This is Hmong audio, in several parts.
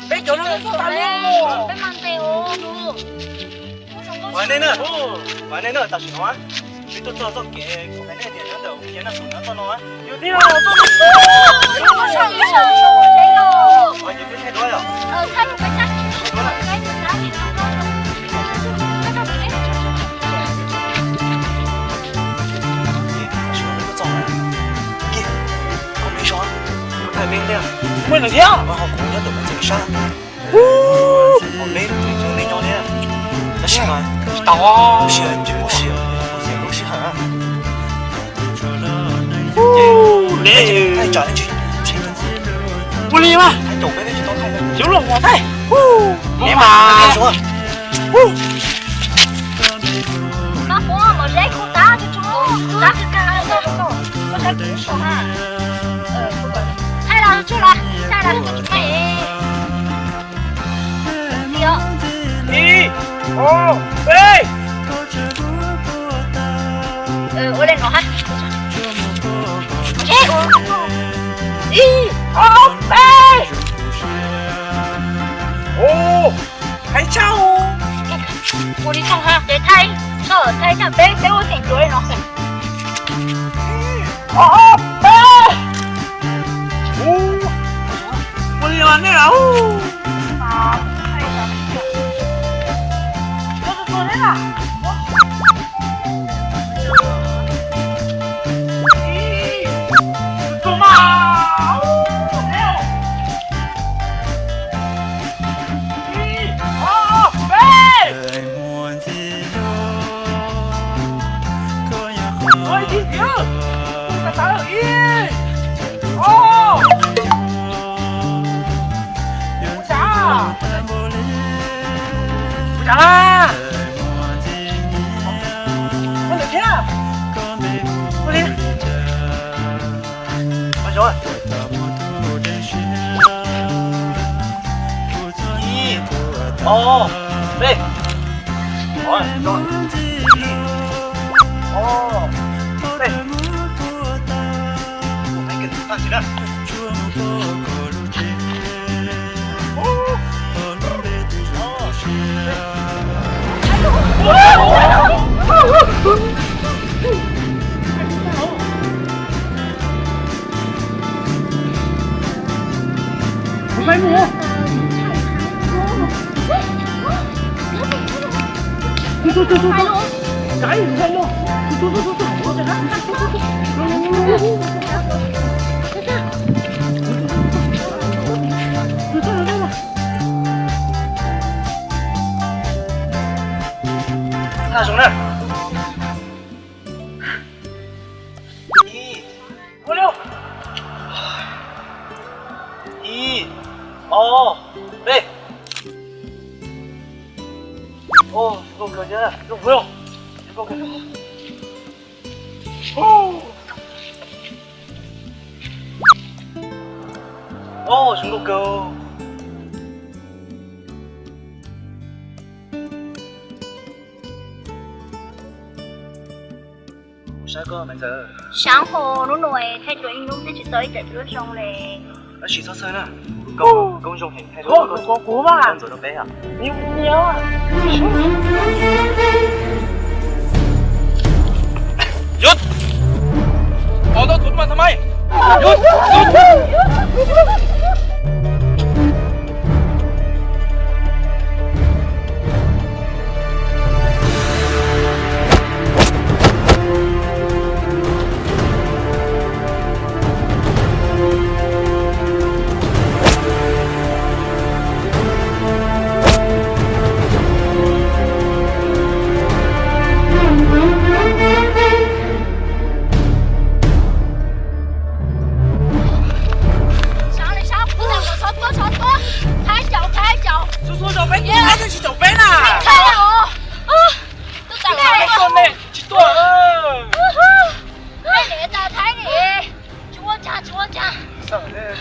Peb cov no txog tas li. Peb mas ntes os. Ua nej na, ua nej na, tam sim no peb tuaj txog txoj kev kuv hais nej tias nyob ntawm kiav Naj Sus nyob txoj no. Yus tij laug, txoj no. Ua ces peb thaij duab yom? Muaj li thiab. Tab sis mas tsis tau. Lub sij hawm, lub sij hawm, lub sij hawm. Ua li mas. Cov loj mos thaij. Li mas. Ib, ob, peb. Ib, ob, peb. Ua li thaij, thaij tag peb, peb ua teem tuav li no. Ob, peb. Ua li nej lawm. Ib, ob, peb. Ib, ob, peb. Ib, ob, peb. Zoo nkauj kawg. Sav hos hnub no thaij tau ib hnub twb tsis tau ib cov duab zoo li. Tab sis txhob txhawj na, koob zoo heev, thaij duab koob ntxuav rau peb os. Yus, pov tau txuv mas tha mai. Yus, yus.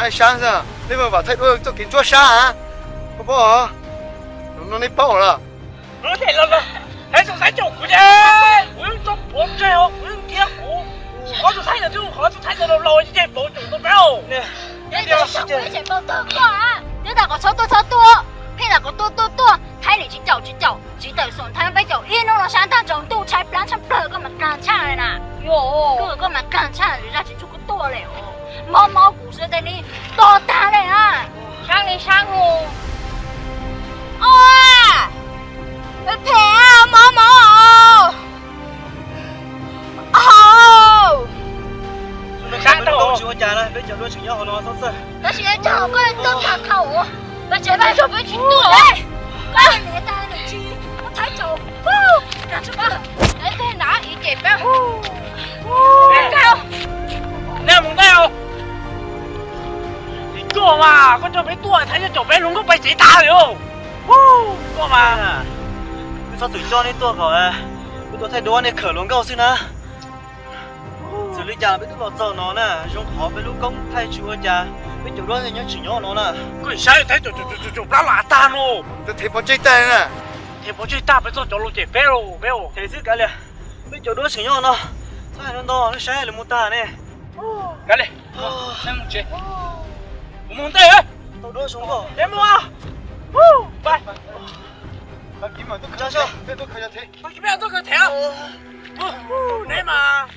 sab sab xwb, nej mam vam thaij duab txoj kev ntsuab sab a. Koj paub os, no nej paub lawm. Lub neej los los, hais txog saib caum kuv ces kuv yeej tso pov tseg os, kuv yeej thiab kuv. Qhov txog saib ntawd twb qhov txog saib ntawd los los ces pauv caum tau peb os. Twb tas kom txhob tuaj txhob tuaj, pheej tas kom tuaj tuaj tuaj, Thaib nim tsis caum tsis caum tsis tawm xoom Thaib peb caum ib hnub no sab ntag tsaus ntuj tshaib plab tshaj plaws koj mas kag tshaj li na. Koj koj mas kag tshaj li zaj tsis tshua koj tuaj li. Mob mob kuv xwb tej li to tag li na. Sab li sab hu. Phem mob mob. Sab tau tsis ua cas, peb cov duab tseem nyob hauv no xwb. Tab sis yog koj tuaj tham khau, peb tsev peb tsev peb tsis tuaj. Koj niam tas nws tsis, koj Thaib caum. Peb teg nav ib ces peb. Nej mus ntej os. Koj mas koj coj peb tuaj Thaib coj caum peb hluas nkauj pais tsev tas li os. Koj mas, peb txhob txwm coj nej tuaj kom peb tuaj thaij duab nej khawm hluas nkauj xwb na. Txawm li cas peb twb los txog no na, zoo qhov peb lub koob thaij tsis ua cas, peb cov duab nyob tseem nyob no na. Koj saib Thaib caum caum plab los tag no. Twb thev pov tseg tag na. Thev pov tseg tag peb txoj cov los cem peb los peb. Thev xwb kav liam, peb cov duab tseem nyob no. Txhob hais ntau ntau, nej saib lawv mus tag ne. Kav liam, nej mus tsev. Kuv mus ntej. Tau duab zoo nkauj. Peb mus. Peb tuaj khaws thev. Neb mas.